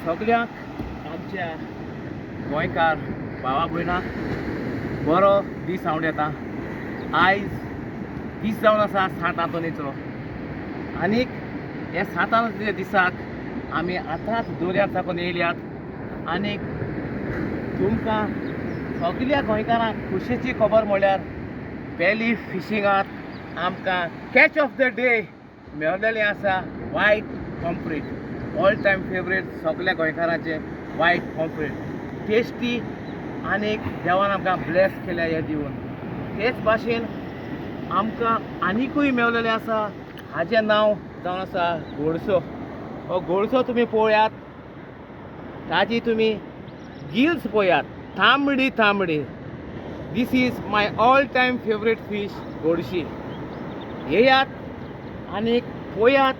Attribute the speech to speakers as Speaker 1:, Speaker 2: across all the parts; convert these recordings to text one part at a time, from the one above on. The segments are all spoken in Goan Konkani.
Speaker 1: सगळ्यांक आमच्या गोंयकार भावा भयणाक बरो दीस हांव येता. आयज दीस जावन आसा सांत आंतोनीचो आनीक हे सांत आंतोनीच्या दिसाक आमी आतांच दर्यांत साकून येयल्यात आनीक तुमकां सगल्या गोंयकारांक खुशेची खबर म्हळ्यार पेली फिशिंगांत आमकां कॅच ऑफ the day मेळलेलें आसा white pomfret. All time favourite सगल्या गोंयकारांचें वायट पॉम्फ्रेट टेस्टी आनीक देवान आमकां ब्लेस केल्या हें दिवन. तेच भाशेन आमकां आनिकूय मेवलेलें आसा हाजें नांव जावन आसा गोडसो. हो गोडसो तुमी पळयात, ताजी तुमी गिल्स पळयात, तांबडी तांबडी. This is my all time favourite fish गोडशी. येयात आनी पळयात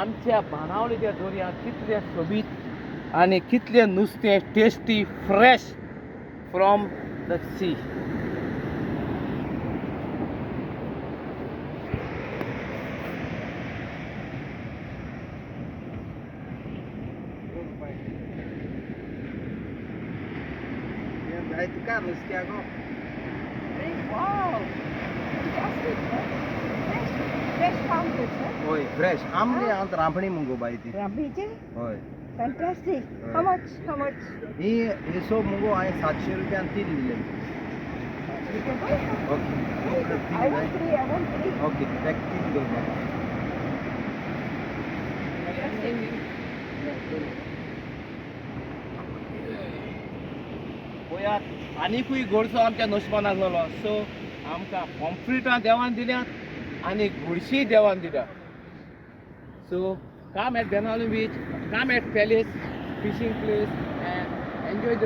Speaker 1: आमच्या बाणावलेच्या दर्यांत कितलें सोबीत आनी कितलें नुस्तें tasty fresh from the sea.
Speaker 2: Wow! Fantastic, huh? Fresh, fresh pamphlets, huh?
Speaker 3: होय फ्रेश आमली हांव रांपणी मुगो बाय ती.
Speaker 2: रांपणीचे?
Speaker 3: हय.
Speaker 2: Fantastic.
Speaker 3: हय.
Speaker 2: How much? How much?
Speaker 3: ही हे सोप मुगो हांवें 700 रुपयान तीन दिले.
Speaker 2: You can buy some.
Speaker 3: Okay.
Speaker 2: I want three, I want three.
Speaker 3: Okay, ताका तीन दवर.
Speaker 1: पळयात आनिकूय गोडसो आमच्या नशिबान आसलेलो. सो आमकां पॉम्फ्रिटां देवान दिल्यात आनी गोडशीय देवान दिल्या. So come at Benaulim beach, come at palace fishing place and enjoy the